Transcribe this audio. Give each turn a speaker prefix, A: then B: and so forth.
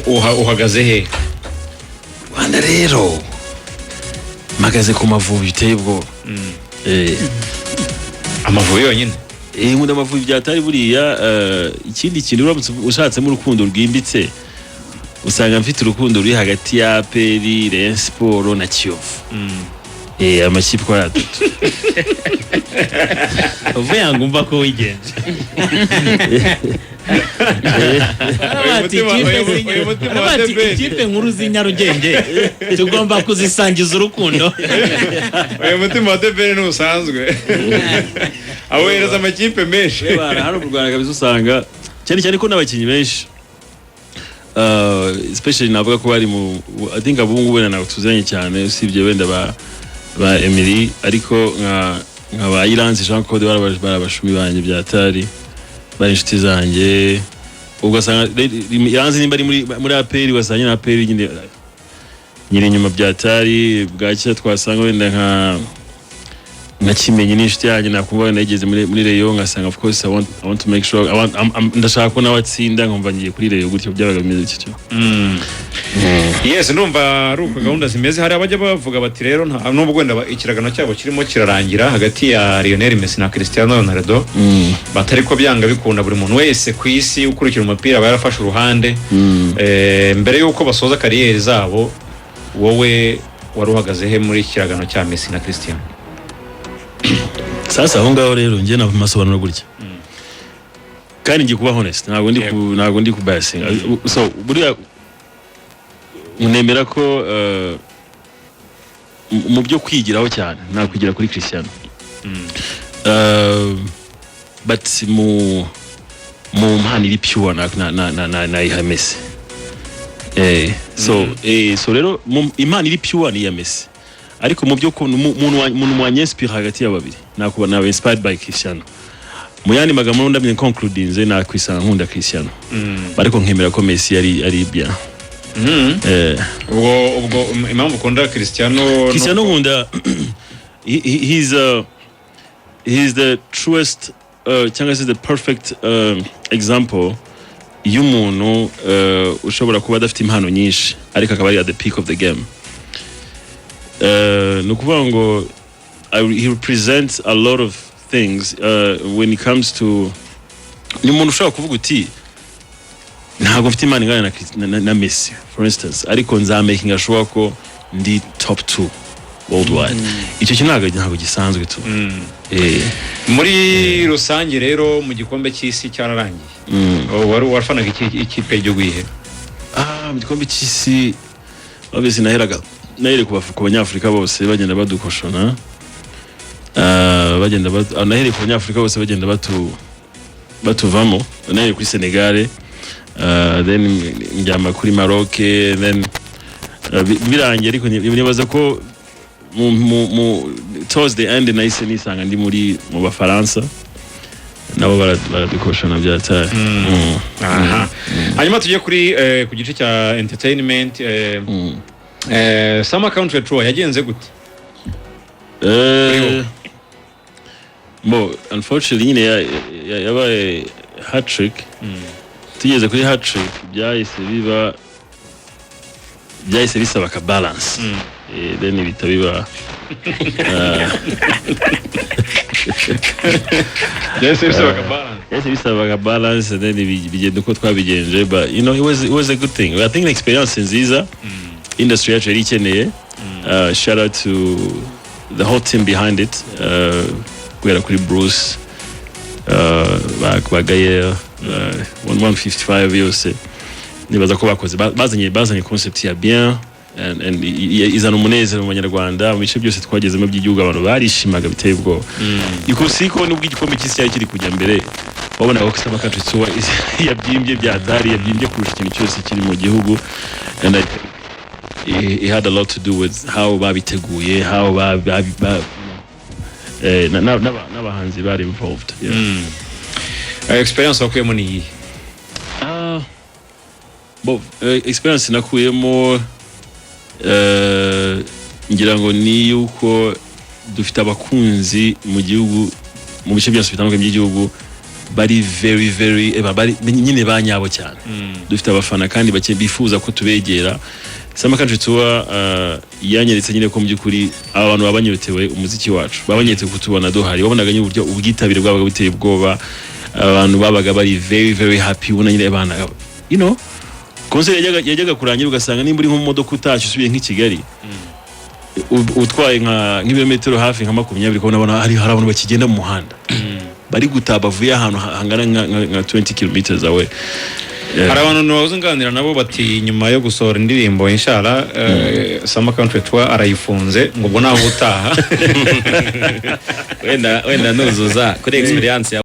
A: Uhagaze he?
B: Rwanda rero mpagaze ku Mavubi biteye ubwoba.
A: Amavubi yonyine?
B: Nkunda Amavubi byatari buriya. Ikindi kintu, uramutse ushatsemo urukundo rwimbitse, usanga mfite urukundo ruri hagati ya APR, Rayon Sport na Kiyovu. Amakipe uko ari atatu.
C: Uvuye ngo umva ko wigenje. Bati
A: Uyu mutima wa
C: bati
A: The Ben.
C: Ikipe nkuru z'i Nyarugenge tugomba kuzisangiza urukundo.
A: Uyu mutima wa The Ben ntusanzwe, awohereza amakipe menshi.
B: Reba, hano mu Rwanda kabisa usanga cyane cyane ko n'abakinnyi benshi, especially navuga ko bari mu, I think abo ngubu wenda ntabwo tuziranye cyane, usibye wenda ba Emily, ariko nka ba Iranzi Jean Claude bari abashumi banjye byatari, bari inshuti zanjye. Ugasanga Iranzi nimba ari muri APR, ugasanga nyine APR nyine nyiri inyuma byatari. Bwacya twasanga wenda nka Kimenyi n'inshuti yanjye, nakumva wenda yigeze muri Rayon, ngasanga of course I want to make sure ndashaka ko nawe atsinda, nkumva ngiye kuri Rayon. Gutyo byabaga bimeze gutyo.
A: Yes, ndumva ari uko gahunda zimeze. Hari abajya bavuga bati rero nubwo wenda ikiragano cyabo kirimo kirarangira hagati ya Lionel Messi na Cristiano Ronaldo, batari ko byanga bikunda buri muntu wese ku isi ukurikira umupira aba yarafashe uruhande mbere y'uko basoza carrière zabo. Wowe wari uhagaze he muri iki kiragano cya Messi na Cristiano?
B: Sasa aho ngaho rero njye namasobanuro gutya, kandi ngiye kuba honest, ntabwo ndi ku biasing. So buriya nemera ko mu byo kwigiraho cyane nakwigira kuri Cristiano, but mu mpano iri pure nayiha Messi. So rero impano iri pure ni iya Messi, ariko mu byo umuntu wanyinspire hagati ya babiri nakuba naba inspired by Cristiano. Mu yandi magambo, ndamye concludinze, nakwisanga nkunda Cristiano, ariko nkemera ko Messi ari bien.
A: Ubwo impamvu ukunda Cristiano?
B: Cristiano nkunda, he's the truest, cyangwa se the perfect example y'umuntu ushobora kuba adafite impano nyinshi ariko akaba ari at the peak of the game. Ni ukuvuga ngo he represents a lot of things when it comes to, ni umuntu ushobora kuvuga uti ntabwo mfite impano ingana na Messi, for instance, ariko nzamakinga sure ko ndi top 2 worldwide. Icyo kintu ntabwo gisanzwe tu.
A: Muri rusange rero, mu gikombe cy'isi cyararangiye. Oh, wari wafanaga ikipe y'igihugu yihe?
B: Ah, mu gikombe cy'isi obviously nahereye ku Banyafurika bose bagenda badukoshona. Nahereye ku Banyafurika bose bagenda batuvamo. Nahereye kuri Senegal, then njyama kuri Maroc, then birangiye, ariko nibaza ko mu towards the end nahise nisanga ndi mu Bafaransa, nabo baradukoshona byataye.
A: Aha. Hanyuma tujye kuri ku gice cya entertainment. Summer Country Tour yagenze gute?
B: Bo unfortunately nyine yabaye hat-trick. Tugeze kuri hat-trick byahise bisaba ka balance. Then bihita biba
A: Byahise bisaba ka balance.
B: Byahise bisaba ka balance, then bigenda uko twabigenje, but it was a good thing. I think experience nziza industry yacu yari ikeneye. Shout out to the whole team behind it, guhera kuri Bruce, ba Gael, 155 yose. Nibaza ko bakoze bazanye concept ya bien and izana umunezero mu Banyarwanda mu bice byose twagezemo by'igihugu. Abantu barishimaga biteye ubwoba. Ikusi ko nubwo igikombe cy'isi cyari kiri kujya mbere, wabonaga ko Summer Country Tour yabyimbye byatari, yabyimbye kurusha ikintu cyose kiri mu gihugu, and I think it had a lot to do with how babiteguye, how ba, ba, ba, n'abahanzi bari involved, yeah.
A: Experience wakuyemo ni iyihe?
B: Ah, bo experience nakuyemo, ngira ngo ni yuko dufite abakunzi mu gihugu, mu bice byose bitandukanye by'igihugu. Bari very very bari nyine ba nyabo cyane. Dufite abafana kandi bake bifuza ko tubegera. Summer Country Tour yanyeretse nyine ko mu by'ukuri aba bantu baba banyotewe umuziki wacu, baba banyotewe kutubona duhari. Wabonaga nyine uburyo ubwitabire bwabaga buteye ubwoba, abantu babaga bari very very happy. Ubona nyine abana, concert yajyaga kurangira, ugasanga nimba uri nko mu modoka utashye, usubiye nk'i Kigali, utwaye nk'ibirometero hafi nka 20, ukabona hari abantu bakigenda mu muhanda bari gutaha, bavuye ahantu hangana nka 20 kilometers away.
A: Hari abantu nahoze nganira nabo bati nyuma yo gusohora indirimbo Inshallah, Summer Country Tour arayifunze, ngo ubwo naho utaha.
D: Wenda nuzuza kuri experience ya